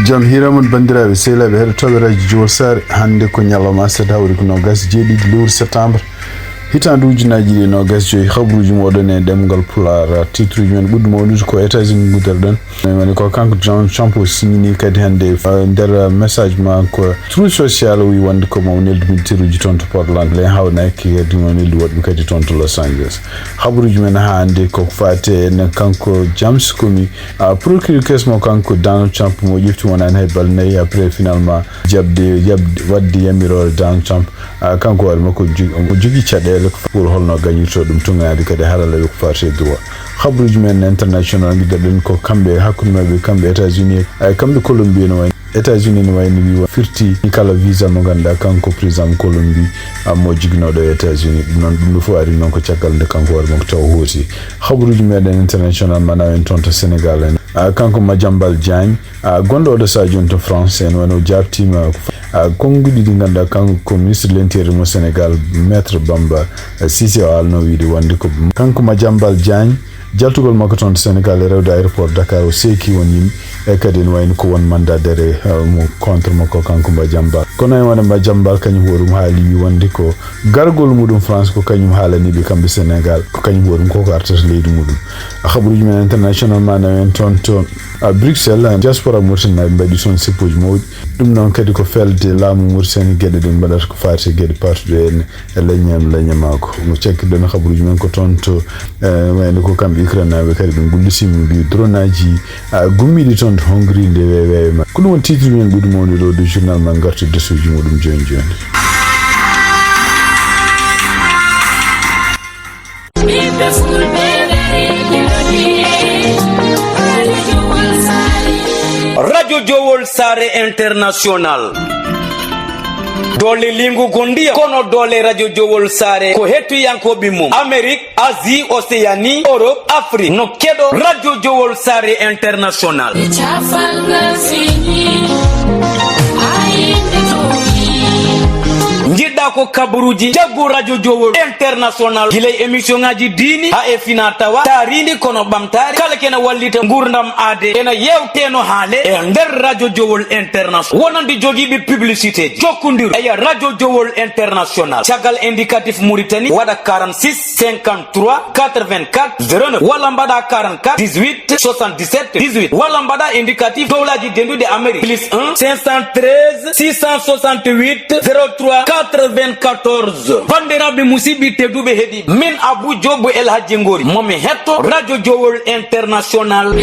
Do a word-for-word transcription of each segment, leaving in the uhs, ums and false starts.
Jam hiira mon, banndiraaɓe, sehilaaɓe, heɗotooɓe Radio Jowol Saare. Hannde ko ñalawma aset, hawri ko noogas e jeeɗiɗi lewru septembre, hitaande ujunaaji ɗiɗi e noogas e joy. Habruuji mooɗon e ɗemngal Pulaar. Titruuji men ɓurɗi mawnude ko États-Unis nguddoto-ɗen. Woni ko kanko Donald Trump o signini kadi hannde, eh, nder message makko Truth Social, o wi wonde ko mo neldi militaire uji toon to Portland, le hawnaaki kadi mo neldi woɗɓe kadi toon to Los Angeles. Habruuji men hannde ko faate en kanko James Comey, ah, procureur case mo kanko Donald Trump mo ƴefti wonani hay balɗe nayi après finalement jaɓde, jaɓde waɗde yamiroore Donald Trump. Ah, kanko hoore makko jo-, omo jogii caɗeele pour holno gañirta ɗum, tunganaade kadi haralleeɓe ko faati e droit. Habruuji men international, ngiɗɗen ko kamɓe hakkunde maɓɓe, kamɓe États-Unis, ay kamɓe Colombie no wayi. États-Unis no wayi no wi firti kala visa mo ngannduɗaa kanko président Colombie, ah, mo jiginooɗo e États-Unis. Ɗum noon, ɗum ɗo fof ari noon ko caggal nde kanko hoore makko taw hooti. Habruuji meɗen international ma nawen toon to Sénégal en. Ah, kanko Madiambal Diagne, ah, gonɗo oɗo sahaa jooni to France, en wano jaabtiima, ah, konnguɗi ɗi ngannduɗaa kanko ko ministre de l'intérieur mo Sénégal, Maître Bamba, ah, Cissé, o haalno wiide wonde ko kanko Madiambal Diagne, jaltugol makko toon to Sénégal e rewde aéroport Dakar, o seeki won yimɓe, e kadi ene wayno ko won mandat d'arrêt, ah, mo contre makko kanko Madiambal. Kono e wano Madiambal kañum hoore mum haali wi wonde ko gargol muɗum France ko kañum haalani ɓe kamɓe Sénégal, ko kañum hoore mum koko artata leydi muɗum. Habruuji men international ma nawen toon to, ah, Bruxelles, ah, diaspora Mauritanie mbaɗi toon seppuuji mawɗi. Ɗum noon kadi ko felde laamu Mauritanie geɗe ɗe mbaɗata ko faati e geɗe paatuɗe en e leññam, leññamaaku. No cakkirɗen habruuji men ko toon to, eh, wayno ko kamɓe Ukraine naaɓe kadi ɓe ngullisiima mbi dronaaji, ah, gummiiɗi toon to Hongrie nde weeweewe ma. Ko ɗum woni titre men ɓuri mawnude ɗo, ɗo journal ma ngarti desuuji muɗum jooni jooni. Radio Jowol Saare International. Doole lingu gondiya kono doole Radio Jowol Saare ko hettiyankooɓe mum. Amérique, Asie, Océanie, Europe, Afrique. No keɗo Radio Jowol Saare International. Njiɗɗa ko kabaruuji, jaggu Radio Jowol International. Gila e émission ngaji diini, haa e fina tawa, taariindi kono ɓamtaare. Kala kena wallita nguurndam aade, ena yewteno haale e nder Radio Jowol International. Wonande jogiiɓe publicité, jokkondir e Radio Jowol International. Caggal indicatif Mauritanie, waɗa quarante-six, cinquante-trois, quatre-vingt-quatre, zéro neuf. Walla mbaɗa quarante-quatre, dix-huit, soixante-dix-sept, dix-huit. Walla mbaɗa indicatif dowlaji denduɗi Amérique, plus un, cinq cent treize, six cent soixante-huit, zéro trois, quatre-vingt-quatorze. Bandiraɓe, musidɓe tedduɓe heɗiɓe, min Abou Diop El Hadji Ngori, momi hetto Radio Jowol International.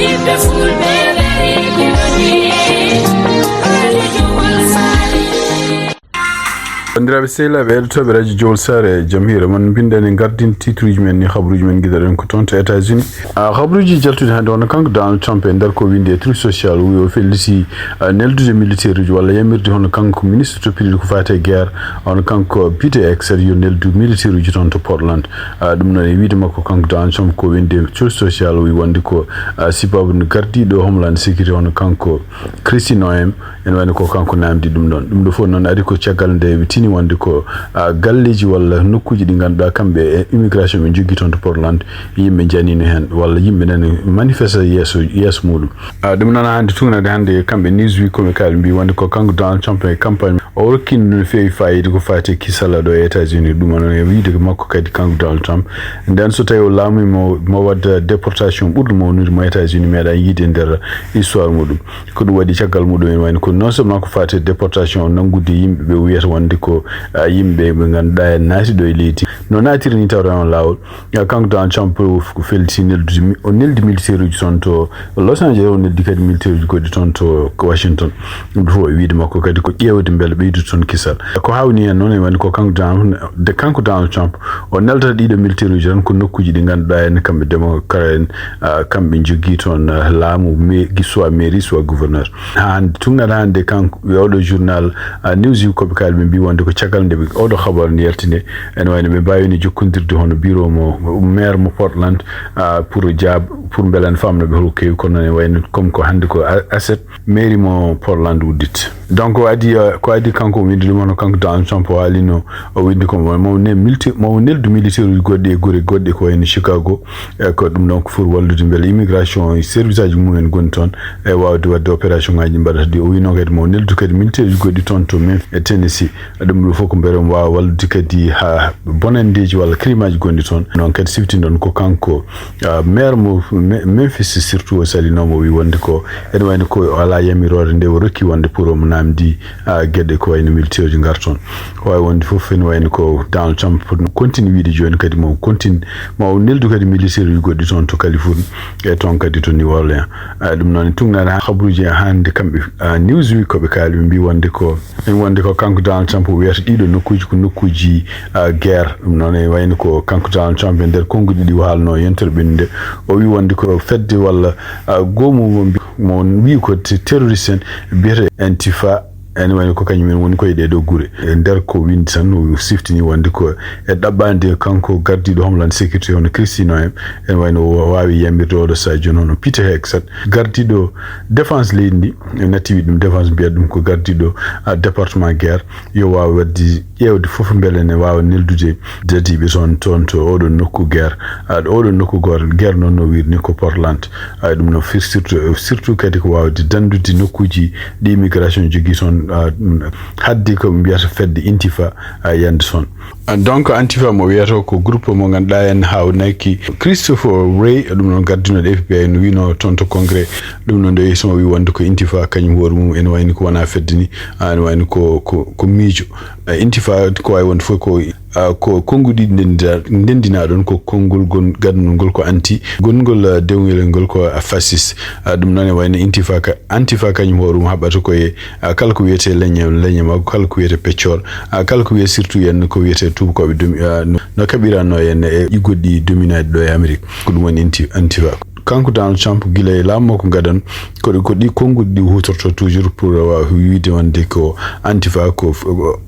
Bandiraɓe sehilaaɓe heɗotooɓe Radio Jowol Saare, jam hiira mon. Mbiɗen e gardin titruuji men ni, habruuji men ngiɗɗen ko toon to États-Unis. Ah, habruuji jaltuɗi hannde, hono kanko Donald Trump e nder ko windi e Truth Social, o wi o felliti, ah, neldude militaire uji walla yamirde hono kanko ministre to piliɗo ko faati e guerre, hono kanko Peter Hegseth yo neldu militaire uji toon to Portland. Ah, ɗum noon e wiide makko kanko Donald Trump ko windi e Truth Social, o wi wonde ko, ah, sibabu no gardiiɗo Homeland Security hono kanko Kristi Noem, ene wayno ko kanko naamndi ɗum ɗoon. Ɗum ɗo fof noon ari ko caggal nde ɓe tini wonde ko, ah, galleeji walla nokkuuji ɗi ngannduɗaa kamɓe e immigration ɓe njogii toon to Portland, yimɓe njaniino heen walla yimɓe nani manifeste yeeso, yeeso muɗum. Ah, ɗum noon hannde tuugnade hannde kamɓe Newsweek ko ɓe kaali mbi wonde ko kanko Donald Trump e campagne o rokkino no feewi fayida ko faati e kisal ɗo e États-Unis. Ɗum noon e wiide makko kadi kanko Donald Trump, nden so tawi o laamu mo, mo wadda déportation ɓurɗo mawnude mo États-Unis meeɗa yiide e nder histoire muɗum. Ko ɗum waɗi caggal muɗum en wayno ko non seulement ko faati e déportation o nanngude yimɓe ɓe wiyata wonde ko, ah, yimɓe ɓe ngannduɗaa en naati ɗo e leydi. No naatiri ni tawde on laawol. Ah, kanko Donald Trump ko felliti neldude mi-, o neldi militaire uji toon to Los Angeles, o neldi kadi militaire uji goɗɗi toon to Washington. Ɗum ɗo fof e wiide makko kadi ko ƴeewde mbele ɓeydude toon kisal. Ko hawni en noon e wayno ko kanko Donald, de kanko Donald Trump o neldata ɗiɗo militaire uji tan ko nokkuuji ɗi ngannduɗaa en kamɓe démocrate en, ah, kamɓe njogii toon, ah, laamu me-, soit mairie, soit gouverneur. Haa hannde, tuugnata hannde kanko e oɗo journal, ah, Newsweek ko ɓe kaali ɓe mbi wonde ko caggal nde ɓe oɗo habaru nde yaltinde, ene wayno ɓe Wayno jokkondirde hono bureau mo maire mo Portland, ah, pour jaab pour mbele en famno ɓe hol kewi, kono ne wayno comme ko hannde ko a- asset mairie mo Portland uddit. Donc o adi, ah, ko adi kanko o windi ɗum, hono kanko Donald Trump o haalino, o windi ko mo ne milti mo neldu militaire uji goɗɗi e gure goɗɗi ko wayno Chicago, e ko ɗum ɗon ko pour wallude mbele immigration e service aji mumen goni toon e wawde wadde opération ngaji mbaɗata ɗi. O wino kadi mo neldu kadi militaire uji goɗɗi toon to men e Tennessee. Ɗum ɗo fof ko mbele mo wawa wallude kadi ha bonandeji walla crime aji gonɗi toon. Noon kadi siftinɗon ko kanko, ah, maire mo Me- Memphis surtout o salinomo o wi wonde ko ene wayno ko o ala yamiroore nde o rokki wonde pour omo namdi, ah, gueɗe ko wayno militaire uji ngar toon. O wawi wonde fof ene wayno ko Donald Trump no continue wiide joni kadi mo continue ma o neldu kadi militaire uji goɗɗi toon to Californie e toon kadi to New Orleans. Ah, ɗum noon e tugnade ha kabaruji e hande kamɓe, ah, Newsweek koɓe kaali ɓe mbi wonde ko en wonde ko kanko Donald Trump o wiyata ɗiɗo nokkuji ko nokkuji, ah, guerre. Ɗum noon e wayno ko kanko Donald Trump e nder konnguɗi ɗi o haalno yentere ɓennude o wi wonde ko fedde walla, ah, goomu mo mbi- mo wi ko te- terroriste en mbiyete Antifa. Ene wayno ko kañum en woni koye ɗee ɗoo gure. E nder ko windi tan, o siftini wonde ko e ɗaɓɓaande kanko gardiiɗo Homeland Security hono Christine Noem, ene wayno o waawi yamirde oɗo sahaa jooni hono Peter Hegseth, gardiiɗo défense leydi ndi, en natti wiide ɗum défense, mbiyata ɗum ko gardiiɗo, ah, département guerre, yo waaw waɗde ƴeewde fof mbele ne waawa neldude dadiiɓe toon, toon to oɗon nokku guerre. Ah, ɗo oɗon nokku gor- guerre noon no wiiri ni ko Portland. Ah, ɗum noon fir- surtout, surtout kadi ko waawde danndude nokkuuji ɗi immigration jogii toon, ah, ɗum, haɗde ko ɓe mbiyata fedde Intifa, ah, yande toon. Ah, donc Antifa mo wiyata ko groupe mo ngannduɗaa en haawnaki Christopher Wray, ɗum noon gardinooɗo F B I no wiino toon to Congrès. Ɗum noon nde yeeso o wi wonde ko Intifa kañum hoore mum ene wayni ko wona fedde ni, ah, ene wayni ko, ko, ko miijo. Ah, Intifa ko wawi wonde fof ko, ah, ko konnguɗi ndendina- ndendina ɗon ko konngol gon- gandunol ngol ko anti, gongol, ah, dewngel ngol ko, ah, fasciste. Ah, ɗum noon e wayno Intifa ka- Antifa kañum hoore mum haɓɓata koye, ah, kala ko wiyete leñe, leñe makko, kala ko wiyete peccor, ah, kala ko wiyete surtout yen ko wiyete tubakoɓe domi-, ah, no, no kaɓiranno en e ɗi goɗɗi dominaɗi ɗo e Amérique. Ko ɗum woni Inti- Antifa. Kanko Donald Trump gila e laamu makko gadan, ko ɗi, ko ɗi konnguɗi ɗi hutorto toujours pour, uh, wiide wonde ko Antifa ko f-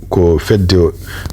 ko fedde,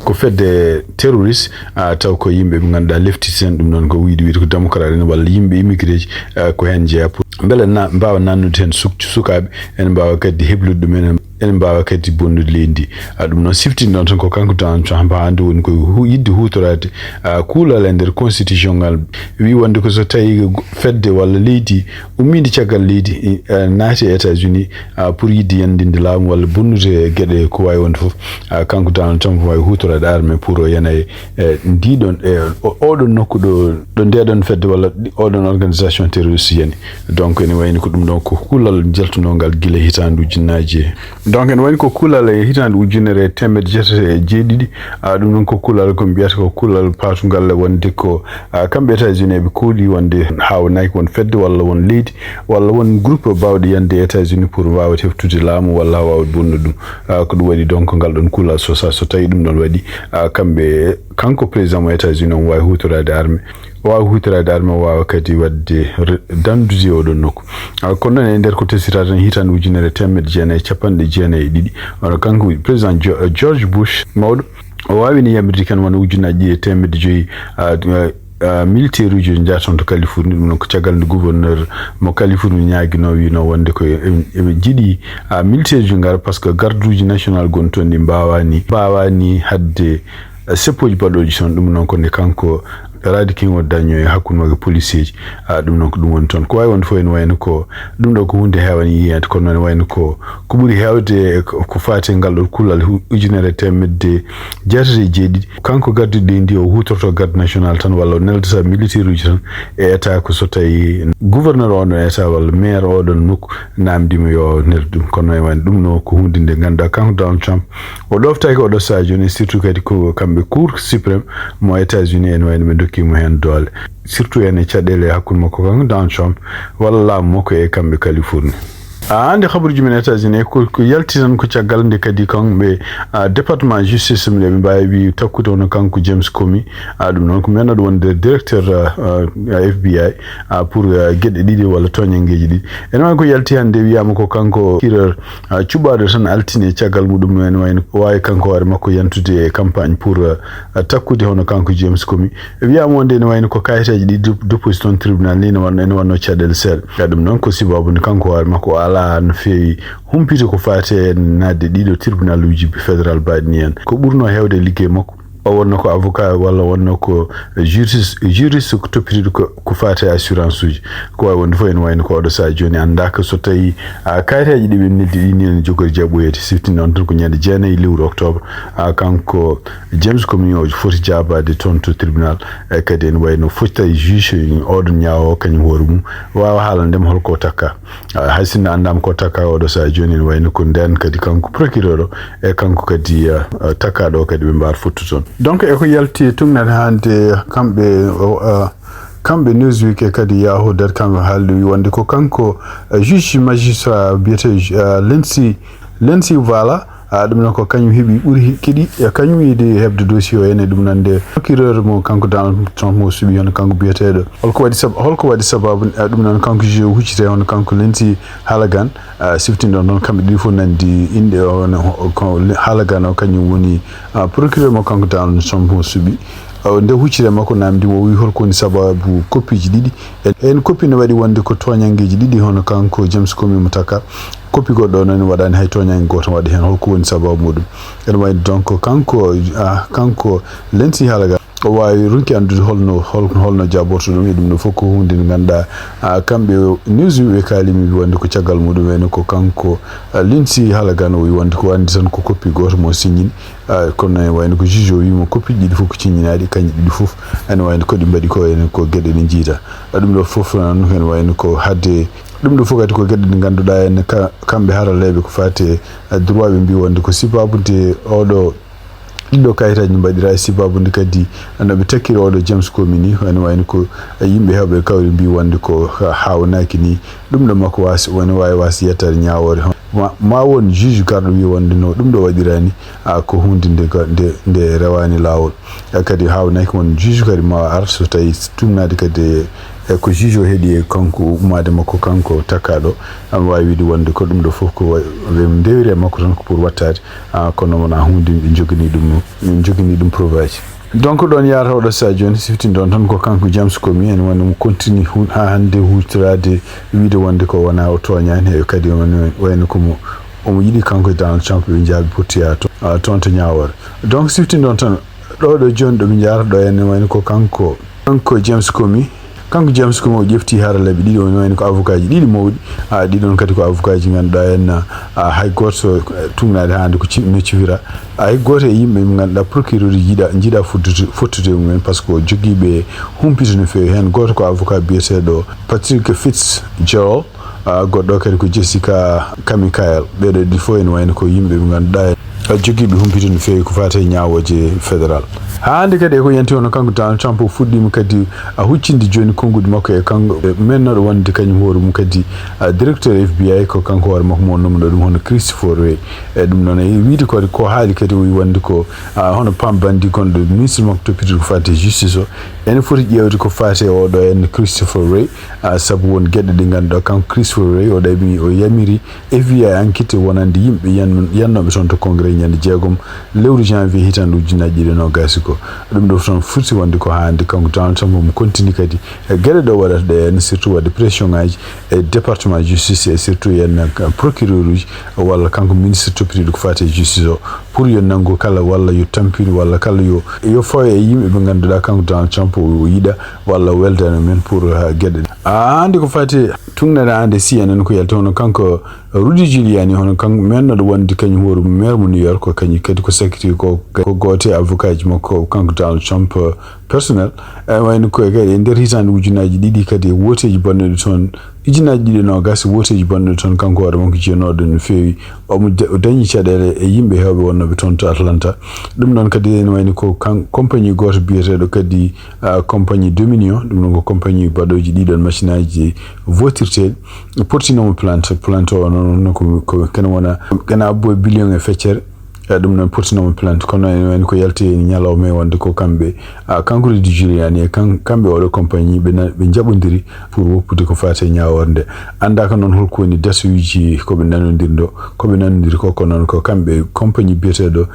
ko fedde terroriste, ah, taw ko yimɓe ɓe ngannduɗaa leftiste en, ɗum noon ko wiide wiide ko démocrate en walla yimɓe immigré ji, ah, ko heen jeyaa pour mbele na mbaawa nannude heen suk- sukaaɓe, ene mbaawa kadi heblude ɗum en, ene mbaawa kadi bonnude leydi ndi. Ah, ɗum noon siftinɗon tan ko kanko Donald Trump hannde woni ko hu- yiɗde huutoraade, ah, kuulal e nder constitution ngal, wi wonde ko so tawi fedde walla leydi ummiinde caggal leydi, eh, naati e États-Unis, ah, pour yiɗde yandinde laamu walla bonnude geɗe ko wawi wonde fof, ah, kanko Donald Trump wawi huutoraade armée pour o yana e, eh, ndiɗon, eh, o- oɗon nokku ɗo, ɗo ndeɗon fedde walla ɗi- oɗon organisation terroriste yani. Donc ene wayni ko ɗum ɗon ko kuulal jaltunongal gila hitaande ujunnaaji. Donc ene wayni ko kuulal e hitaande ujunere e teemedde jeetati e jeeɗiɗi, ah, ɗum ɗon ko kuulal ko mbiyata ko kuulal paatungal wonde ko, ah, kamɓe États-Unis eɓe kuuli wonde haawnaki won fedde walla won leydi walla won groupe bawɗe yande États-Unis pour wawde heftude laamu walla wawde bonnude ɗum. Ah, ko ɗum waɗi donc ngal ɗon kuulal so sa- so tawi ɗum ɗon waɗi, ah, kamɓe kanko président mo États-Unis on wawi hutorade armée, o wawi hutorade armée, o wawa kadi wadde re- dandude oɗon nokku. Ah, kono noon e nder ko teskata tan hitaande ujunere teemedde jeenayi e capanɗe jeenayi e ɗiɗi, wano kanko président Jo- George Bush mawɗo, o wawino yamirde kan wona ujunnaaji ɗiɗi e teemedde joyi, ah, ah, militaire uji o jaa toon to Californie. Ɗum noon ko caggal nde gouverneur mo Californie ñaaginoo, wiino wonde ko e- eɓe jiɗi, ah, militaire uji ngara par ce que garde uji national gon toon ɗi mbawani mbawani hadde, ah, seppoji baɗooji toon. Ɗum noon ko nde kanko Radi King o daño e hakkunde makko e police ji. Ah, ɗum noon ko ɗum woni toon. Ko wawi wonde fof ene wayno ko ɗum ɗo ko hunde heewani yiyeede, kono noon wayno ko ko ɓuri heewde ko, ko faati e ngal ɗo kuulal hu- ujunere e teemedde jeetati e jeeɗiɗi. Kanko gardiɗo leydi ndi o hutorto garde national tan walla o neldata militaire uji tan e état ko so tawi gouverneur oɗon état walla maire oɗon nokku namdimo yo neldu ɗum. Kono e wayno ɗum no ko hunde nde ngannduɗaa kanko Donald Trump o ɗoftaki oɗo sahaa jooni, surtout kadi ko kamɓe Cour suprême mo États-Unis en wayno ɓe dokkimo heen doole, surtout en e caɗeele hakkunde makko kanko Donald Trump walla laamu makko e kamɓe Californie. A ande habaruji men États-Unis ko, ko yalti tan ko caggal nde kadi kamɓe, a, département justice ɓe ɓe mbawi takkude hono kanko James Comey, a, ɗum noon ko men aɗa wonde directeur, a, a, F B I, a, pour, a, geɗe ɗiɗi walla toñangeji ɗiɗi. Ene wawi ko yalti hannde wiyama ko kanko procureur, a, cuɓaɗo tan altine caggal muɗum, ene wawi, wawi kanko hoore makko yantude e campagne pour, a, takkude hono kanko James Comey. E wiyama wonde ene wayno ko kayitaji ɗi dep-, deposi toon tribunal ni ne wanno, ene wanno caɗele seeɗa. Ka ɗum noon ko sibabu nde kanko hoore makko o ala no feewi humpito ko fati e nadde ɗiɗo tribunal uji fédéral baɗini en. Ko ɓurno hewde e liggey makko, o wonno ko avocat walla wonno ko juriste, juriste ko toppitiɗo ko, ko fati e assurance uji. Ko wawi wonde fof ene wayno ko oɗo saha joni anndaka so tawi, a, kayitaji ɗi ɓe neldi ɗi ni ene jogori jaɓɓoyede, siftini on tan ko ñande jeenayi lewru octobre, a, kanko James Comey o foti jaabade toon to tribunal, e kadi ene wayno foti tawi juge oɗon ñaawo kañum hoore mum wawa haalande mo holko takka. A, hay sinno anndama ko takka oɗo saha joni ene wayno ko nden kadi kanko procureur o e kanko kadi, a, a, takkaɗo o kadi ɓe mbawa fottu toon. Donc e ko yalti tugnata hannde kamɓe, o, a, kamɓe Newsweek e kadi Yahoo dot com haalde wi wonde ko kanko, a, juge magistrat biyete, a, Lindsey, Lindsey Vala, a, ɗum noon ko kañum heɓi ɓuri keɗi, e kañum yiɗi heɓde dossier o ene ɗum noon nde procureur mo kanko Donald Trump mo suɓi hono kanko biyeteɗo. Holko waɗi sab-, holko waɗi sababu, a, ɗum noon kanko juge o huccite hono kanko Lindsey Halagan, a, siftinɗon ɗon kamɓe ɗiɗi fof nandi inɗe o, ne, o, ko Halagan o kañum woni, a, procureur mo kanko Donald Trump mo suɓi. O, nde huccite makko namdi mo wi holko woni sababu koppiji ɗiɗi. En, en koppi ne waɗi wonde ko toñangeji ɗiɗi hono kanko James Comey mo takka. Koppi goɗɗo o noon waɗani hay toñange goto waɗi hen. Holko woni sababu muɗum? Ene wayde donc kanko, a, kanko Lindsey Halagan o wawi ronki anndude holno, hol-, holno jaborto ɗum e ɗum ɗo fof ko hunde nde ganduɗa, a, kamɓe Newsweek ɓe kalimi wonde ko caggal muɗum ene ko kanko, a, Lindsey Halagan o wi wonde ko andi tan ko koppi goto mo signini. A, kono ene wayno ko juge o wimo koppi ɗiɗi fof ko ciññinaaɗi, kañƴi ɗiɗi fof ene wayno ko ɗi mbaɗi ko ene ko geɗe ɗe jiida. A, ɗum ɗo fof noon ene wayno ko hadde ɗum ɗo fof kadi ko geɗe ɗe ngannduɗaa ene ka-, kamɓe haralleeɓe ko faati e, a, droit ɓe mbi wonde ko sibabude oɗo, ɗiɗo kayitaji mbaɗira e sibabude kadi no ɓe takkiri oɗo James Comey ni, ene wayno ko, a, yimɓe heewɓe kawri mbi wonde ko ha-, hawnaaki ni. Ɗum ɗo makko wasi, woni wawi wasi yettade ñawoore. Ma, ma won juge garɗo wi wonde no ɗum ɗo waɗirani, a, ko hunde nde ga-, nde, nde rewani lawol. E kadi hawnaaki won juge kadi ma ar so tawi tumnade kadi e, e ko juge o heeɗi e kanko ummade makko kanko takkaɗo, ama wawi wiide wonde ko ɗum ɗo fof ko wa-, ɓe ndewiri e makko tan ko pour wattade, a, kono wona hunde ɓe jogani ɗum, ɓe jogani ɗum preuve aji. Donc ɗon yarata oɗo saha joni siftinɗon tan ko kanko James Comey en woni mo continue hu-, ha hande hutorade wiide wonde ko wona o toñani he kadi woni wayno ko mo omo yiɗi kanko e Donald Trump ɓe jaabi pottiya to, a, toon to ñawoore. Donc siftinɗon tan ɗo ɗo joni ɗo ɓe jarata ɗo en wayno ko kanko, kanko James Comey. Kanko James Comey o ƴefti haralleeɓe ɗiɗi, o woni ko avocat ji ɗiɗi mawɗi. A, ɗiɗon kadi ko avocat ji ngannduɗaa en, a, hay gooto, eh, tuŋnaade hannde ko ci-, no cifira. Hay gooto e yimɓe ɓe ngannduɗaa procureur jiiɗa, jiiɗa fottude, fottude e mumen, par ce que o jogii ɓe humpito no feewi. Heen gooto ko avocat biyeteeɗo Patrick Fitzgerald, a, goɗɗo kadi ko Jessica Carmichael. Ɓeeɗo ɗiɗi fof ene wayno ko yimɓe ɓe ngannduɗaa a, jogiiɓe humpito no feewi ko faati e ñaawooje fédéral. Haa hannde kadi e ko yanti hono kanko Donald Trump o fuɗɗiima kadi a huccinde jooni konnguɗi makko e kanko, e mennooɗo wonde kañum hoore mum kadi, a, directeur F B I ko kanko hoore makko mo wonnoo ɗum hono Christopher Wray. E ɗum noon e wiide ko, ko haali kadi o wi wonde ko, a, hono Pam Bondi gonɗo ministre makko toppitooɗo ko faati e justice o. Ene foti ƴeewde ko faati e oɗo en Christopher Wray, a, sabu won geɗe ɗe ngannduɗaa kanko Christopher Wray o ɗaɓi, o yamiri F B I enquête wonande yimɓe yan-, yannooɓe toon to Congrès ñande jeegom lewru janvier hitaande ujunnaji ɗiɗi e noogaas ko. Ɗum ɗo toon foti wonde ko hannde kanko Donald Trump omo continue kadi e geɗe ɗo waɗata ɗe en, surtout waɗde pression ngaji e département justice e surtout en, eh, procureur uji walla kanko ministre toppitiiɗo ko faati e justice o pour yo nanngu kala walla yo tampin walla kala yo, yo fawe e yimɓe ɓe ngannduɗaa kanko Donald Trump o, o yiɗa walla o weldano men pour, eh, geɗe. A, hannde ko faati tuŋnaɗe hannde C N N ko yalti hono kanko Rudy Giuliani, hono kanko mennooɗo wonde kañum hoore mum maire mo New York, ko kañum kadi ko sakkiti ko, ko gooto e avocat ji makko, kanko Donald Trump, Personnel, e wayno ko kadi e nder hitaande ujunaaji ɗiɗi kadi e wooteeji bonnuɗi toon, ujunaaji ɗiɗi e noogas e wooteeji bonnuɗi toon, kanko hoore makko jeyanooɗo no feewi. Omo da-, o dañi caɗeele e yimɓe heewɓe wonnooɓe toon to Atlanta. Ɗum noon kadi ene wayno ko kan-, compagnie gooto biyeteeɗo kadi, ah, compagnie Dominion, ɗum noon ko compagnie baɗooji ɗiɗon machine aji votirteeɗi, portinooma plainte. Plainte o noon ko, ko kene wona, kene abbo e billion e feccere. E ɗum noon portinooma plainte, kono ene wayno ko yalti e ñalawma e wonde ko kamɓe, ah, kanko Rudy Giuliani e kan-, kamɓe oɗo compagnie ɓe na-, ɓe njaɓondiri pour woppude ko faati e ñaawoore nde. Anndaaka noon holko woni dasuuji ko ɓe nanondiri ɗo, ko ɓe nanondiri ko, ko noon ko kamɓe compagnie biyeteeɗo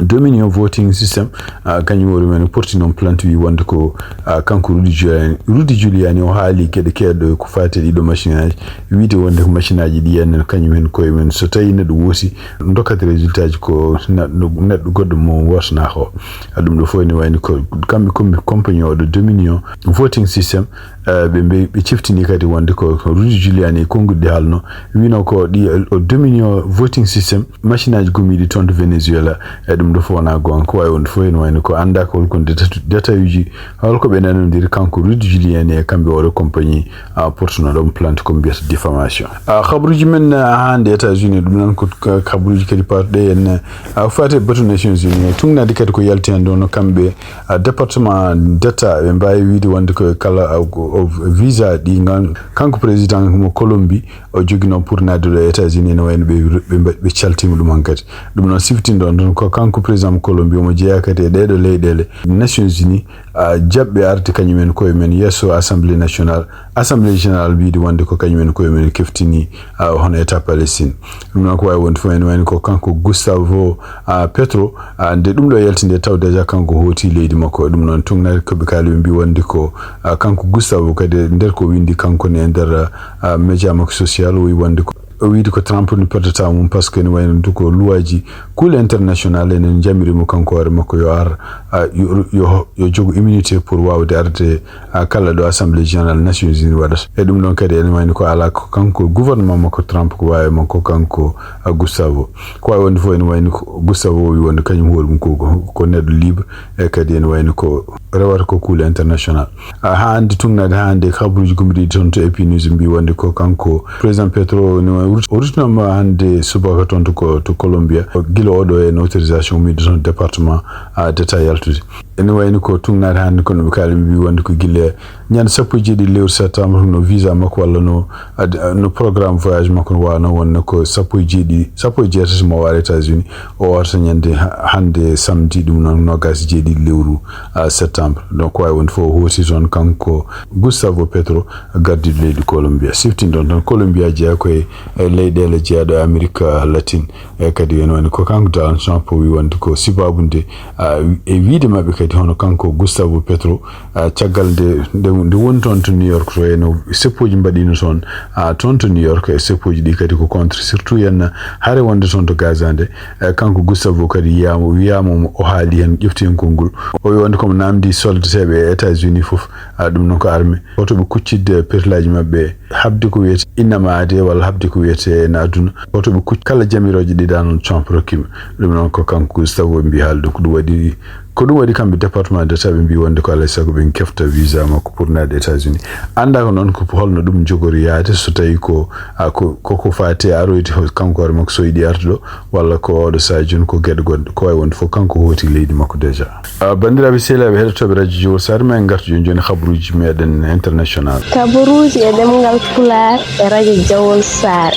Dominion Voting System, ah, kañum woni men porti noon plainte wi wonde ko, ah, kanko Rudy Giuliani. Rudy Giuliani o haali geɗe keewɗe ko faati e ɗiɗo machine aji, wiide wonde ko machine aji ɗi en kañum en koye men so tawi neɗɗo woosi dokkata résultat ji ko neɗɗo, neɗɗo goɗɗo mo wootanaaka o. Ah, ɗum ɗo fof ene wayno ko kamɓe combi-, compagnie oɗo Dominion Voting System, eh, ɓe mbi-, ɓe ciftini kadi wonde ko Rudy Giuliani e konnguɗi ɗi haalno, wino ko ɗi, o Dominion Voting System, machine aji gumiiɗi toon to Venezuela. E ɗum ɗo fof wonaa goonga, ko waawi wonde fof ene wayno ko anndaa ko holko data-, détail uji, holko ɓe nanondiri kanko Rudy Giuliani e kamɓe oɗo compagnie, ah, portuno ɗoon plainte ko mbiyata diffamation. Ah, kabaruuji men, ah, hannde États-Unis, ɗum noon ko ka-, kabaruuji kadi paatuɗe en, ah, faati e batu Nations Unies, tuugnaade kadi ko yalti hannde wonno kamɓe, ah, département d'État, ɓe mbaawi wiide wonde ko kala, ah, ko, o visa ɗi ngan-, kanko président mo Colombie, o joginoo pour naatde ɗo e États-Unis, ene wayno ɓe, ɓe mba-, ɓe caltiima ɗum hankadi. Ɗum noon siftinɗo on ɗon ko kanko président mo Colombie, omo jeyaa kadi e ɗeeɗo leyɗeele Nations Unies, ah, jaɓɓe arde kañum en koye men yeeso Assemblée nationale, Assemblée générale wiide wonde ko kañum en koye men keftini, ah, hono État Palestine. Ɗum noon ko waawi wonde fof ene wayno ko kanko Gustavo, ah, Petro, ah, nde ɗum ɗo yalti nde taw déjà kanko hooti leydi makko. Ɗum noon tuugnaade ko ɓe kaali ɓe mbi wonde ko, ah, kanko Gustavo kadi e nder ko windi kanko ne e nder, ah, média makko social o wi wonde ko o wiide ko Trump ne perdata mum, par ce que ne wayno ndu ko luwaaji kuule international enen jamiri mo kanko hoore makko yo ar, ah, yo, yo, yo jogo immunité pour waawde arde, ah, kala ɗo Assemblée générale Nations Unies waɗata. E ɗum ɗon kadi ene wayno ko alaa ko kanko gouvernement makko Trump ko waawi makko kanko, ah, Gustavo. Ko waawi wonde fof ene wayno ko Gustavo o wi wonde kañum hoore mum ko, ko, ko neɗɗo libre, e kadi ene wayno ko rewata ko kuule international. Ah, haa hannde tuugnaade haa hannde kabaruuji gomɗiiɗi toon to A P News mbi wonde ko kanko président Petro ne o ruttinooma hannde subaka toon to ko, to Colombia. Gila oɗo en autorisation ummiiɗo toon département, ah, d'État yaltude. Ene wayno ko tuugnaade hannde kono ɓe kaali mbi wonde ko gila ñande sappo e jeeɗiɗi lewru septembre no visa makko walla no, ad-, no programme voyage makko no waawno wonde ko sappo e jeeɗiɗi, sappo e jeetati mo waara États-Unis. O warta ñande ha-, hannde samedi, ɗum noon noogaas e jeeɗiɗi lewru, ah, septembre. Donc, ko waawi wonde fof o hooti toon kanko Gustavo Petro, gardiiɗo leydi Colombia. Siftinɗon tan, Colombia jeyaa ko e, e leyɗeele jeyaaɗe e Amérique Latine. E kadi ene wayno ko kanko Donald Trump o wi wonde ko sibaabu nde, ah, e wiide maɓɓe kadi hono kanko Gustavo Petro, ah, caggal nde, nde, nde woni toon to New York to, eno seppooji mbaɗiino toon, ah, toon to New York, e seppooji ɗi kadi ko contre, surtout yen hare wonde toon to Gaza nde. Eh, kanko Gustavo kadi yiyaama, wiyaama mo o haali heen, ƴefti heen konngol. O wi wonde komo naamndi soldateeɓe e États-Unis fof, ah, ɗum noon ko armée. Hoto ɓe kuccitde perlaaji maɓɓe, haɓde ko wiyete innama aade walla haɓde ko wiyete na aduna. Hoto ɓe kucc-, kala jamirooje ɗi Donald Trump rokkiima. Ɗum noon ko kanko Gustavo mbi haali ɗum, ko ɗum waɗi Ko ɗum waɗi kamɓe département d'État ɓe mbi wonde ko alaa e sago ɓe kefta visa makko pour naatde États-Unis. Anndaa ko noon ko holno ɗum jogori yaade so tawi ko, a, ko, ko, ko faati e aroyde ho-, kanko hoore makko so yiɗi arde ɗo, walla ko oɗo sahaa jooni ko geɗe goɗɗe. Ko waawi wonde fof kanko hooti leydi makko déjà. A, banndiraaɓe sehilaaɓe heɗotooɓe radio Jowol Saare, ma en ngartu jooni jooni kabaruuji meɗen international. Kabaruuji e ɗemngal Pulaar e radio Jowol Saare.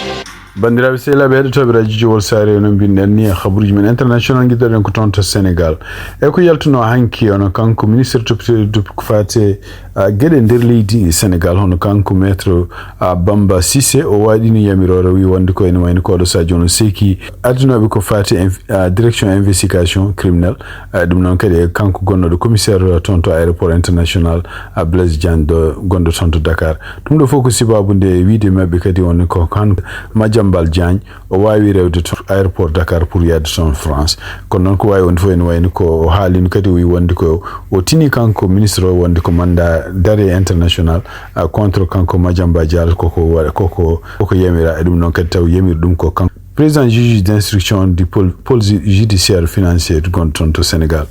Banndiraaɓe sehilaaɓe heɗotooɓe radio Jowol Saare, no mbinɗen ni e kabaruuji men international, ngiɗɗoɗen ko toon to Sénégal. E ko yaltunoo hanki, hono kanko ministre toppitooɗo dup-, ko faati e, a, geɗe nder leydi Sénégal, hono kanko maître, a, Bamba Cissé, o waɗiino yamiroore, o wi wonde ko ene wayno ko oɗo sahaa jooni o seeki ardinooɓe ko faati e inf-, a, direction investigation criminelle. A, ɗum noon kadi e kanko gonnooɗo commissaire toon to aéroport international, a, Blaise Diagne ɗo, gonɗo toon to Dakar. Ɗum ɗo fof ko sibaabu nde wiide maɓɓe kadi wonde ko kan Madiambal Diagne, o waawi rewde to aéroport Dakar pour yahde toon France. Kono noon ko waawi wonde fof ene wayno ko o haalino kadi, o wi wonde ko o tini kanko ministre o wonde ko mandat d'arrêt international, a, contre kanko Madiambal Diagne, koko waɗa, koko, koko yamira. E ɗum noon kadi taw yamiri ɗum ko kanko Président juge d'instruction du pôle, pôle ju- judiciaire financier gonɗo toon to Sénégal.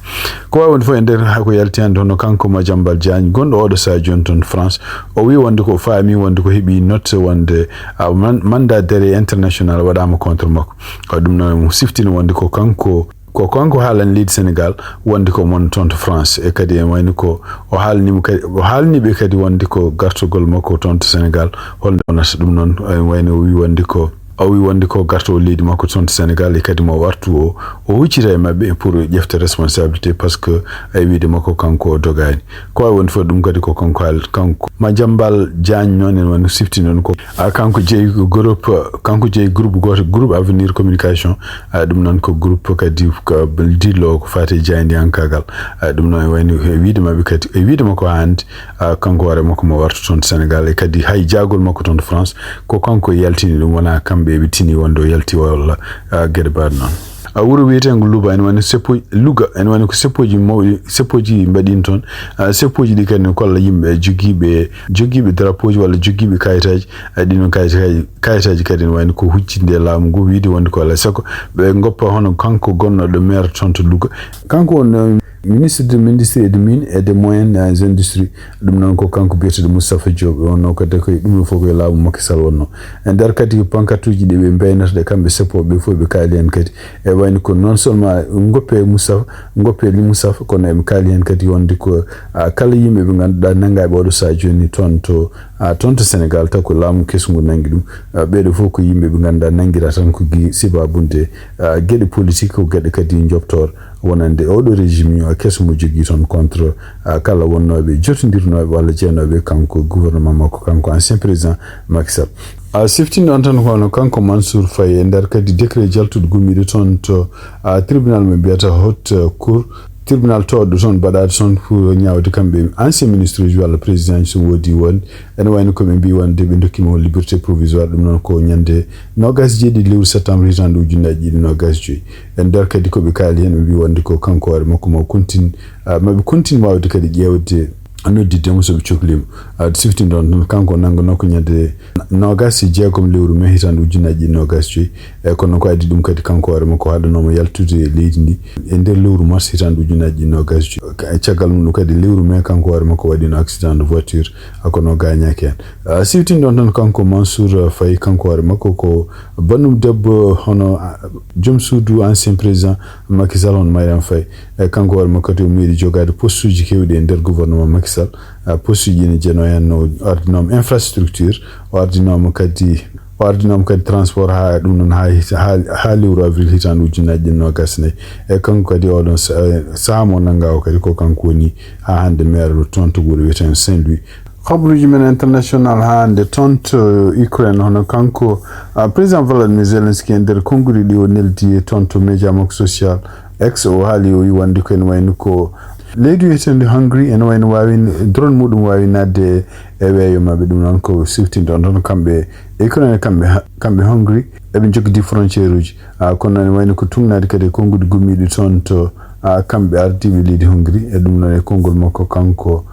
Ko waawde fof e nder haa ko yalti hannde, hono kanko Madiambal Diagne, gonɗo oɗo sahaa jooni toon France, o wii wonde ko faami wonde ko heɓi note wonde, a, man- mandat d'arrêt international waɗaama contre makko. Ko ɗum noon mo siftini wonde ko kanko, ko kanko haalani leydi Sénégal wonde ko mon toon to France. E kadi en wayni ko o haalni mo kadi, o haalni ɓe kadi wonde ko gartugol makko toon to Sénégal, holno wonata ɗum noon. En wayni o wii wonde ko, o wii wonde ko gartoowo leydi makko toon to Sénégal, e kadi mo wartu o, o huccita e maɓɓe pour ƴefta responsabilité, parce que ay wiide makko kanko o dogaani. Ko waawde fof ɗum kadi ko kanko haal-, kanko Madiambal Diagne noon en wano sifti noon ko, a, kanko jeyi groupe, kanko jeyi groupe gooto, groupe Avenir Communication, a, ɗum noon ko groupe kadi ko dillo ko faati e jaayndiyankaagal. A, ɗum noon e wayno e wiide maɓɓe kadi, e wiide makko hannde, a, kanko hoore makko mo warta toon to Sénégal, e kadi hay jaagol makko toon to France, ko kanko yaltini ɗum, wonaa kamɓe eɓe tini wonde o yalti walla, a, geɗe mbaɗe noon. A, wuro wiyeteengo Luba ene wani seppo, Luga ene wani ko seppooji mawɗi, seppooji mbaɗiino toon. A, seppooji ɗi kadi ne kolla yimɓe jogiiɓe, jogiiɓe drapeauji walla jogiiɓe kayitaaji. A, ɗiin noon kayitaaji, kayitaaji kadi ne wayno ko huccitde e laamu ngu, wiide wonde ko alaa e sago ɓe ngoppa hono kanko gonnooɗo maire toon to Luga. Kanko woni, eh, ministre de l'industrie et de mines et des moyennes, eh, industries. Ɗum noon ko kanko biyeteeɗo Moustapha Diop, wonno kadi ko e ɗum fof ko e laamu Macky Sall wonno. E nder kadi pankatuuji ɗi ɓe mbaynata ɗe kamɓe seppo ɓe fof ɓe kaali heen kadi. E wayno ko non seulement ngoppe Moustapha, ngoppe li Moustapha, kono eɓe kaali heen kadi wonde ko, a, kala yimɓe ɓe ngannduɗaa nanngaaɓe oɗo sahaa jooni toon to, a, toon to Sénégal, taw ko laamu kesu ngu nanngi ɗum. A, ɓeeɗo fof ko yimɓe ɓe ngannduɗaa nanngiraa tan ko gi-, sibabunde, a, geɗe politique, ko geɗe kadi njobtoor wonande oɗo régime, a, keso mo jogii toon contre, a, kala wonnooɓe jotondirnooɓe walla jeyanooɓe kanko gouvernement makko, kanko ancien président Macky Sall. A, siftinde on tan ko hono kanko Mansour Faye e nder kadi décret jaltuɗo gummiiɗo toon to, a, tribunal mo mbiyata Haute Cour, tribunal tooɗo toon mbaɗaade toon pour ñaawde kamɓe ancien ministre uji walla président ji so woodi won. Ene wayno ko ɓe mbii wonde ɓe ndokkii mo liberté provisoire, ɗum noon ko ñande noogaas e jeeɗiɗi lewru septembre hitaande ujunnaaji ɗiɗi noogaas e joy. E nder kadi ko ɓe kaali heen, ɓe mbii wonde ko kanko hoore makko mo kontin, a, maɓe kontin waawde kadi ƴeewde, noddidde mo so ɓe cohli mo. A, siftinde on tan, kanko nannganoo ko ñande noogaas e jeegom lewru mee hitaande ujunnaaji ɗiɗi noogaas e joy. E kono ko addi ɗum kadi kanko hoore makko haɗanoo mo yaltude e leydi ndi e nder lewru mars hitaande ujunnaaji ɗiɗi noogaas e joy. Ka-, caggal mum ɗum kadi lewru mee kanko hoore makko waɗiino accident de voiture, a, kono gaañaaki heen. A, siftinde on tan kanko Mansour Faye, kanko hoore makko ko banndum debbo hono, a, joom suudu ancien président Macky Sall hono Marième Faye. E kanko hoore makko kadi o meeɗi jogaade postuuji keewɗi e nder gouvernement Macky Sall. A, postuuji ene jeyanoo heen no ardinooma infrastructure, o ardinooma kadi, o ardinooma kadi transport haa ɗum noon haa hita-, haa, haa lewru avril hitaande ujunnaaji ɗiɗi noogaas e nayi. E kanko kadi oɗon sa-, sahaa mo nanngaa o kadi ko kanko woni haa hannde maire toon to wuro wiyeteengo Saint-Louis. Habruuji men international haa hannde toon to Ukraine, hono kanko, a, président Volodymyr Zelensky e nder konnguɗi ɗi o neldi toon to média makko social X, o haali o wi wonde ko ene wayno ko leydi wiyeteendi Hungary ene wayno waawi, drone muɗum waawi naatde e weeyo maɓɓe. Ɗum noon ko siftinde on toon kamɓe Ukraine, kamɓe, kamɓe Hungary eɓe njogidi frontière uji. A, kono ene wayno ko tugnaade kadi e konnguɗi gummiiɗi toon to, a, kamɓe ardiiɓe leydi Hungary. E ɗum noon e konngol makko kanko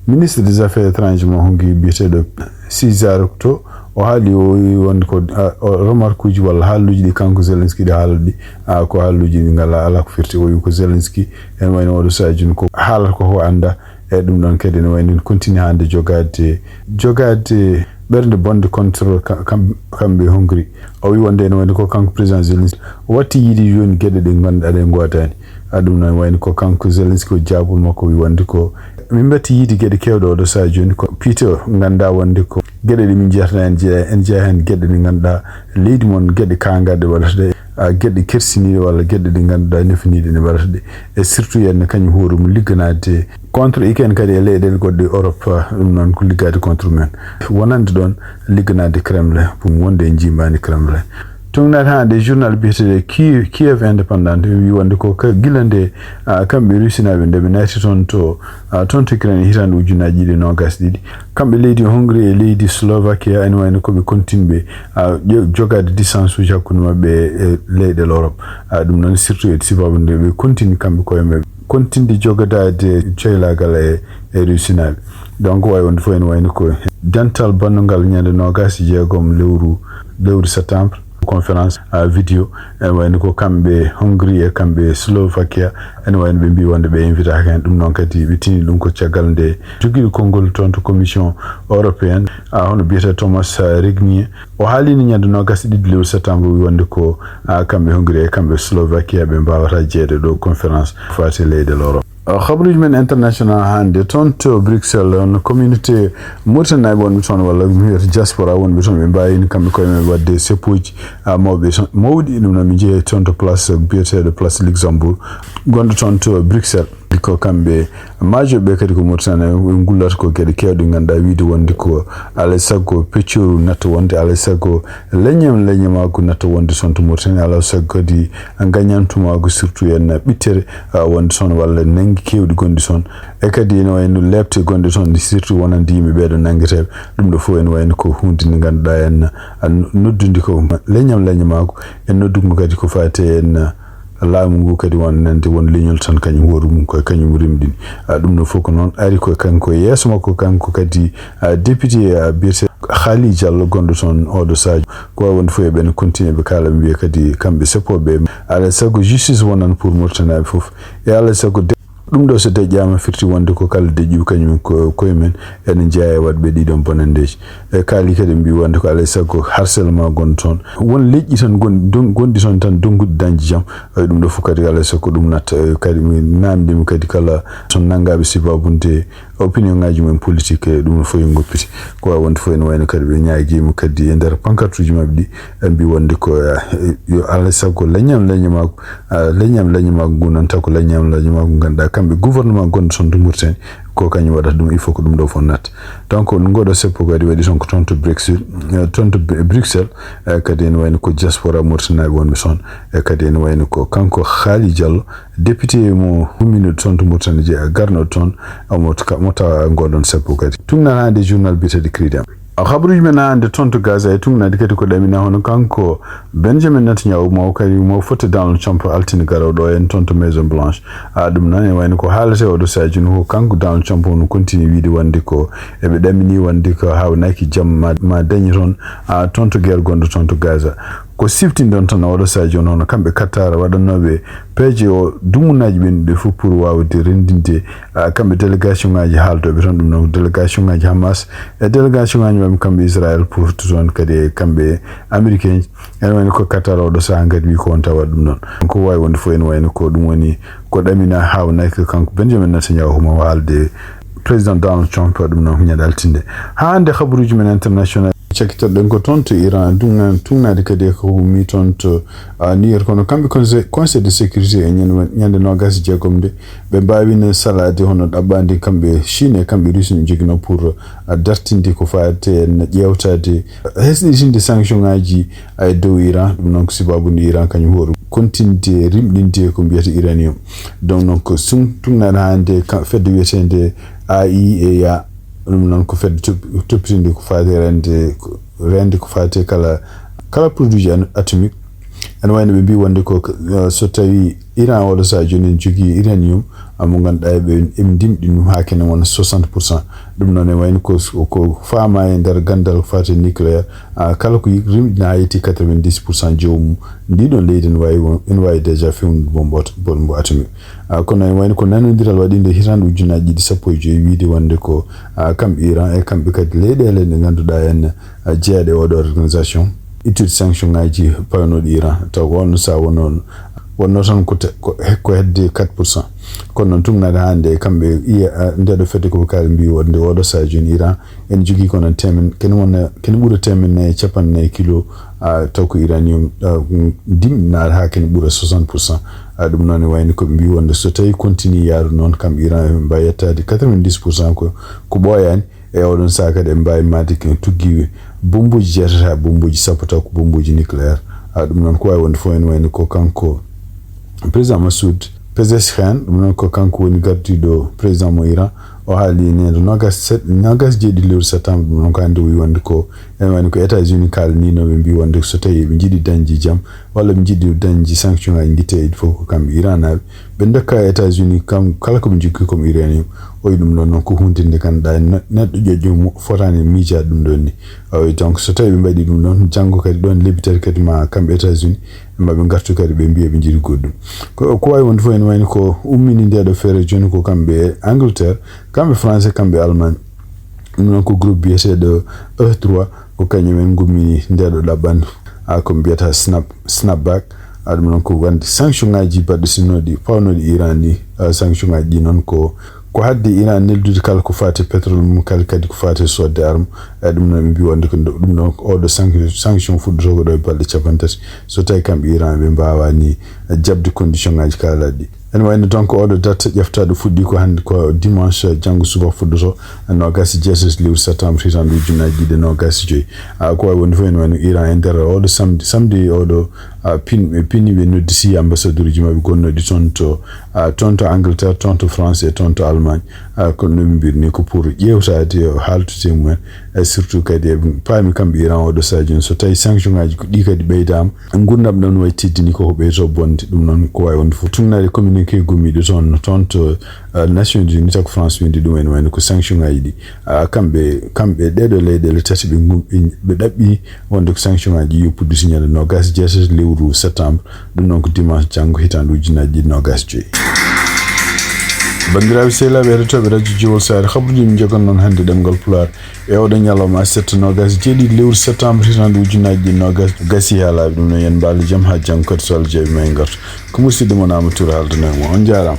ministre des affaires étrangères mo Hungary biyeteeɗo Cesare Octo, o haali o wi wonde ko, a, o remarque uji walla haaluuji ɗi kanko Zelensky ɗi haalata ɗi, a, ko haaluuji ɗi ngalaa alaa ko firti. O wi ko Zelensky ene wayno oɗo sahaa jooni ko haalata ko o anndaa. E ɗum ɗon kadi ene wayno ene continue hannde jogaade, jogaade ɓernde bonde contre ka-, kam-, kamɓe Hungary. O wi wonde ene wayno ko kanko président Zelensky o watti yiide jooni geɗe ɗe ngannduɗaa ɗe ngoodaani. A, ɗum noon wayno ko kanko Zelensky o jaabol makko wi wonde ko min mbatti yiide geɗe keewɗe oɗo sahaa jooni ko piito ngannduɗaa wonde ko geɗe ɗe min njiyata en jeeya, en jeeya heen geɗe ɗe ngannduɗaa leydi mon geɗe kaangaɗe waɗata ɗe, a, geɗe kersiniiɗe walla geɗe ɗe ngannduɗaa nefiniiɗe ne waɗata ɗe. E surtout en kañum hoore mum ligganaade contre Ukraine kadi e leyɗeele goɗɗe Europe, a, ɗum noon ko liggaade contre men. Wonande ɗoon ligganaade Kremlin, pour wonde en njiimaani Kremlin. Tugnaade hannde journal biyeteeɗo Kiev, Kiev Independent, wi wonde ko ka-, gila nde, a, kamɓe Rusinaaɓe nde ɓe naati toon to, a, toon to Ukraine e hitaande ujunnaaji ɗiɗi e noogaas ɗiɗi. Kamɓe leydi Hungary e leydi Slovakia ene wayno ko ɓe kontinɓe, a, ƴo-, jogaade distance uji hakkunde maɓɓe e, e leyɗeele Europe. A, ɗum noon surtout e sababu nde ɓe kontini kamɓe koye maɓɓe kontinde jogadaade coylaagal e, e Rusinaaɓe. Donc, wayi wonde fof ene wayno ko dental bannungal ñande noogaas e jeegom lewru, lewru septembre. Conférence, ah, vidéo, ene wayno ko kamɓe Hongrie e kamɓe Slovakia, ene wayno ɓe mbi wonde ɓe invitaaka heen. Ɗum noon kadi ɓe tini ɗum ko caggal nde jogiiɗo konngol toon to Commission européenne, ah, hono biyetee Thomas, ah, Regnier. O haalino ñande noogas e ɗiɗi lewru septembre, wi wonde ko, ah, kamɓe Hongrie e kamɓe Slovakia ɓe mbaawata jeyeede ɗo conférence faati leyɗe Europe. Ah, habaruuji men international hannde toon to Bruxelles, on communauté Mauritanie wonɓe toon, walla mi wiyata diaspora wonɓe toon, ɓe mbaawino kamɓe koye men waɗde seppooji, ah, mawɓe toon, mawɗi. Ɗum noon, ɓe njehi toon to place biyeteeɗo place Luxembourg, gonɗo toon to Bruxelles. Ko kamɓe maajoɓe kadi ko Mauritanie, ɓe ngullata ko geɗe keewɗe, ngannduɗaa, wiide wonde ko alaa e sago peccooru natta wonde, alaa e sago leñam, leñamaagu natta wonde toon to Mauritanie, alaa e sago kadi ngañantumaagu, surtout en ɓittere, ah, wonde toon, walla nanngi keewɗi gonɗi toon. E kadi ene wayno leeɓte gonɗe toon, surtout wonande yimɓe ɓeeɗo nanngeteeɓe. Ɗum ɗo fof ene wayno ko huunde nde ngannduɗaa en, ah, noddude ko leñam, leñamaagu, en noddude ngu kadi ko faati en, ah, laamu ngu kadi wonande won leñol tan kañum hoore mum ko kañum rimɗini. Ah, ɗum ɗo fof ko noon ari ko kanko yeeso makko, kanko kadi, ah, député, ah, biyetee Khaly Diallo gonɗo toon oɗo sadio. Ko wawi wonde fof eɓen continue ɓe kaala ɓe mbiya kadi kamɓe seppooɓe, alaa e sago justice wonan pour Mauritanie fof. E alaa e sago de-, ɗum ɗo so deƴƴaama firti wonde ko kala deƴƴuɓe kañum ko koye men ene jeeya e waɗɓe ɗiɗon bonanndeeji. E kaali kadi mbi wonde ko alaa e sago harcèlement gonɗo toon. Won leƴƴi tan gon-, don-, gonɗi toon tan donnguɗi dañde jam. E ɗum ɗo fof kadi alaa e sago ɗum natta. E kadi mi naamndima kadi kala toon nanngaaɓe sibabunde opinion ngaji mumen politique, e ɗum fof yo ngoppiti. Ko wawi wonde fof ene wayno kadi ɓe ñaagiima kadi e nder pankartuji maɓɓe ɗi, ɓe mbi wonde ko, eh, yo alaa e sago leñam leñamaagu, ah, leñam leñamaagu ngu noon taw ko leñam leñamaagu ngannduɗaa kamɓe gouvernement gonɗo toon to Mauritanie, ko kañum waɗata ɗum, il faut ko ɗum ɗo fof natta. Donc, ngoɗo seppo kadi waɗi toon ko toon to Brexit, eh, toon to Bru-, Bruxelles, eh, kadi ene wayno ko diaspora Mauritanie wonɓe toon, e kadi ene wayno ko kanko Khaly Diallo, député mo humminude toon to Mauritanie, je garno toon, omo ka-, mo tawa ngoɗon seppo kadi. Tugna hannde journal biyeteeɗo Credit. Habaruuji men hannde toon to Gaza e tugnaade kadi ko ɗamina hono kanko Benjamin Netanyahu, mo kadi mo fotte Donald Trump altine garooɗo en toon to Maison Blanche. A ɗum noon e wayno ko haalete oɗo sadio no ko kanko Donald Trump no continue wiide wonde ko eɓe ɗamini wonde ko haawnaki jam ma, ma dañi toon, a toon to guerre gonɗo toon to Gaza. Ko siftindon tan oɗo sadio noon kamɓe Qatar waɗannooɓe peeje o dumunaaji ɓen ɓe fof pour waawde renndinde, ah, kamɓe délégation ngaji haaldoɓe tan, ɗum noon délégation ngaji Hamas e délégation ngaji maɓɓe kamɓe Israël pour to toon kadi e kamɓe Américain en. Ene wayno ko Qatar oɗo saha kadi wi ko on tawa ɗum noon. Ko wawi wonde fof ene wayno ko ɗum woni ko ɗamina haawnaki kanko Benjamin Netanyahu mo haalde président Donald Trump, ɗum noon ko ñande altinde. Haa hannde habaruuji men international. Cakkitoɗen ko toon to Iran, tugna-, tugnaade kadi e ko mi toon to, ah, New York. Kono kamɓe conseil, conseil de sécurité e ñande, ñande noogas e jeegom nde, ɓe mbaawino salaade hono ɗaɓɓaande kamɓe Chine e kamɓe Russie no joginoo pour, ah, dartinde ko faati e ƴeewtaade, hesɗitinde sanction ngaji e dow Iran. Ɗum noon ko sibaabu nde Iran kañum hoore kontinde rimɗinde ko mbiyata uranium. Donc noon ko sum tugnaade hannde ka-, fedde wiyeteende A I E A. Ɗum noon ko fedde top-, toppitinde ko faati e reende, ko reende ko faati e kala, kala produit an-, atomique. Ene wayno ɓe mbi wonde ko, eh, so tawi Iran oɗo saha jooni ene jogii uranium, ah, mo ngannduɗaa eɓe, eɓe ndimɗi ɗum haa kene wona soixante pour cent. Ɗum noon e wayno ko, ko faama e nder ganndal ko faati e nucléaire, ah, kala ko yi-, rimɗina haa yetti quatre-vingt-dix pour cent joomum, ndi ɗon leydi ene waawi won-, ene waawi déjà fewnude bombe at-, bombe atomique. Ah, kono ene wayno ko nanondiral waɗinde hitaande ujunaaji ɗiɗi sappo e joy wiide wonde ko, ah, kamɓe Iran e kamɓe kadi leyɗeele ɗe ngannduɗaa en, ah, jeyaɗe e oɗo organisation, ittude sanction ngaji pawnooɗi Iran, taw ko on saha wonno, wonno tan ko te-, ko he-, ko hedde quatre pour cent. Kono noon tugnaade hannde kamɓe iya, ah, ndeɗo fedde ko ɓe kaali mbi wonde oɗo saha jooni Iran ene jogii kono temen, kene wona, kene ɓura temen nayi e capanɗe nayi kilo, ah, taw ko uranium, ah, mm, dimɗinaade haa kene ɓura soixante pour cent. Ah, ɗum noon e wayno ko ɓe mbi wonde so tawi continue yaaru noon kam Iran eɓe mbawi yettaade quatre-vingt-dix pour cent ko, ko ɓooyaani. E oɗon saha kadi eɓe mbawi maade ko tuggi bombuji jeetati haa bombuji sappo taw ko bombuji nucléaire. Ah, ɗum noon ko wawi wonde fof ene wayno ko kanko président Massoud Pezeshkian, ɗum noon ko kanko woni gardiiɗo président mo Iran. O haali ñande noogas seeɗa, noogas jeeɗiɗi lewru septembre, ɗum noon ko hannde o wi wonde ko, ene wayno ko États-Unis kaalanino ɓe mbi wonde so tawi ɓe njiɗi dañde jam walla ɓe njiɗi dañde sanction ngaji guite, il faut ko kamɓe Iran naaɓe ɓe ndokka États-Unis kam kala ko ɓe joggi comme uranium, Oyi ɗum ɗon noon ko huunde nde ngannduɗaa ne- neɗɗo ƴoƴƴo mo fotaani miijaade ɗum ɗon ni. Oyi donc so tawi ɓe mbaɗi ɗum ɗon, janngo kadi ɗon lebbi tati kadi ma kamɓe États-Unis, ma ɓe ngartu kadi ɓe mbiya ɓe njiɗi goɗɗum. Ko ko waawi wonde fof ene wayno ko ummini nde ɗo feere jooni ko kamɓe Angleterre, kamɓe France, kamɓe Allemagne. Ɗum noon ko groupe biyeteeɗo E trois, ko kañum en ngummini nde ɗo ɗaɓɓandu. A ko mbiyata snap snapback. A ɗum noon ko wonde sanction ngaji baɗɗo sinnoɗi pawnooɗi Iran ɗi. A sanction ngaji ɗi noon ko ko hadde Iran neldude kala ko faati e pétrole mum, kala kadi ko faati e soodde arme. A ɗum noon ɓe mbi wonde ko ɗum ɗon oɗo sanction fuɗɗoto ko ɗo e balɗe capanɗe tati, so tawi kamɓe Iran ɓe mbawani jaɓde condition ngaji kalaɗi ɗi. Ene wayno donc oɗo date ƴeftaɗo fuɗɗi ko hannde ko dimanche, janngo suba fuɗɗoto, nogas e jeetati lewru septembre hitande ujunnaji ɗiɗi e nogas e joyyi. A ko wawi wonde fof ene wayno Iran e nder oɗo samedi samedi oɗo a pin ɓe pini ɓe nodditi ambassadeur uji maɓɓe gonnoɗi toon to a toon to Angleterre, toon to France e toon to Allemagne. A kono no ɓe mbirni ko pour ƴewtade haaltude e mumen, e surtout kadi eɓe paami kamɓe Iran oɗo sadio so tawi sanction ngaji ko ɗi kadi ɓeydama. Gurdam ɗon wayi teddini koko ɓeyto bonde. Ɗum noon ko wawi wonde fof tunnade communiqué gummiɗo toon toon to uh, Nations Unies, tako France windi ɗum en wayno ko sanction ngaji ɗi. Uh, kamɓe kamɓe ɗeɗo leyɗele tati ɓe ɓe ɗaɓɓi wonde ko sanction ngaji ɗi yo puddu signalé nogas jeetati lewru septembre. Ɗum noon ko dimanche janngo hitande ujunnaji ɗiɗi nogas joyyi. Bandiraɓe sehlaɓe heɗotoɓe radio jiwol saare, habruji min jogan noon hannde ɗemgal pulaar e oɗo ñalawma aset nogas jeeɗiɗi lewru septembre hitande ujunnaji ɗiɗi nogas. Gasi ha laaɓi ɗum noon yen mbaalo jaam ha janngo kadi so Allah jaɓi ma e garta. Ko musidɗo mon Amadou Touré haalduno e mon, on jarama.